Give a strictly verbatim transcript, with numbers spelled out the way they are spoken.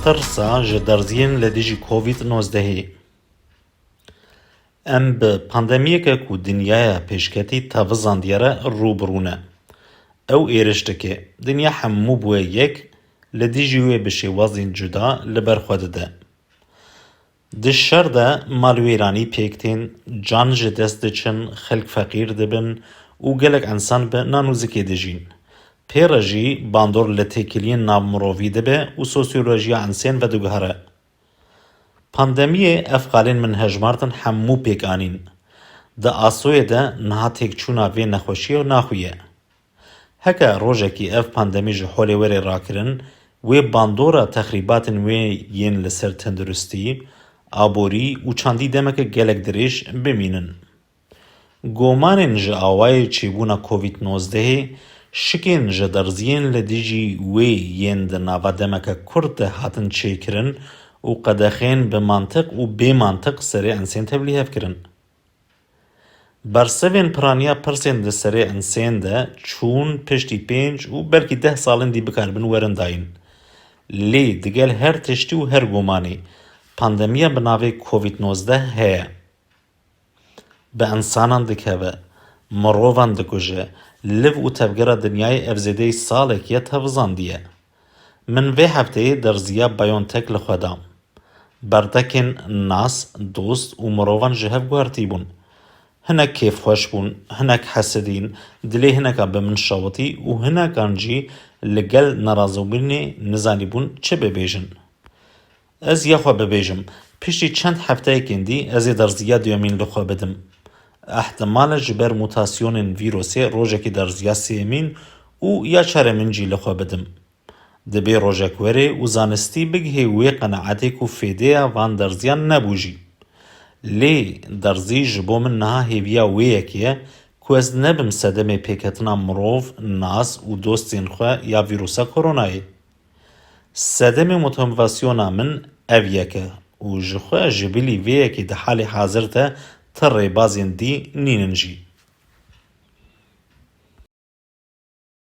Tirsa ji derziyên li dijî Covid nozdehê. Em bi pandemiyeke ku dinyaya pêşketî teviziye re rû bi rû ne. Ew êriş dike, dinya hemû bûye yek, li dijî wê bi şêwazên cuda li ber xwe dide. Di şer de malwêranî pêk tên, can ji dest diçin, xelk feqîr dibin û gelek însan bi nan û zikê dijîn. Pê re jî bandor li têkiliyên navmirovî dibe û sosyolojiya însên vediguhere. Pandemiyê ev xalên min hejmartin hemû pêk anîn. Di asoyê de niha têkçûna vê nexweşiyê naxuye. Heke rojekî ev pandemî ji holê were rakirin, wê bandora texrîbatên wê yên li ser tenduristî, aborî û çandî demeke gelek dirêj bimînin. Gomanên ji awayê çêbûna Covid nozdehê, şikên ji derziyên li dijî wê yên di nava demeke kurt de hatin çêkirin û qedexên bi mantiq û bê mantiq serê însên tevlîhev kirin. Bersivên piraniya pirsên di serê însên de çûn piştî pênc û belkî deh salên dî bikaribin werin dayîn. Lê digel her tiştî û her gomanê, pandemiya bi navê Covid nozdeh heye. Bi însanan dikeve, mirovan dikuje, liv û tevgera dinyayê ev zêdeyî salek ye teviziye. Min vê hefteyê derziya BioNTech li xwe da. Berdekên nas, dost û mirovan ji hev guhertî bûn. Hinek kêfxweş bûn, hinek hesidîn, dilê hineka bi min şewitî û hinekan jî li gel nerazîbûnê nizanîbûn çi bibêjin. Ez ya xwe bibêjim, piştî çend hefteyekên dî ez ê derziya duyemîn li xwe bidim. Ehtimal e ji ber mutasyonên vîrusê rojekî derziya sêyemîn û ya çaremîn jî li xwe bidim. Dibê rojek were û zanistî bigihê wê qenaetê ku fêdeya van derziyan nebû jî. Lê derzî ji bo min niha hêviya wê yekê ye ku ez nebim sedemê pêketina mirov, nas û dostên xwe ya vîrusa koronayê. Sedemê motivasyona min ev yek e û ji xwe ji bilî vê yekê di halê hazir de ti rêbazên dî nînin jî.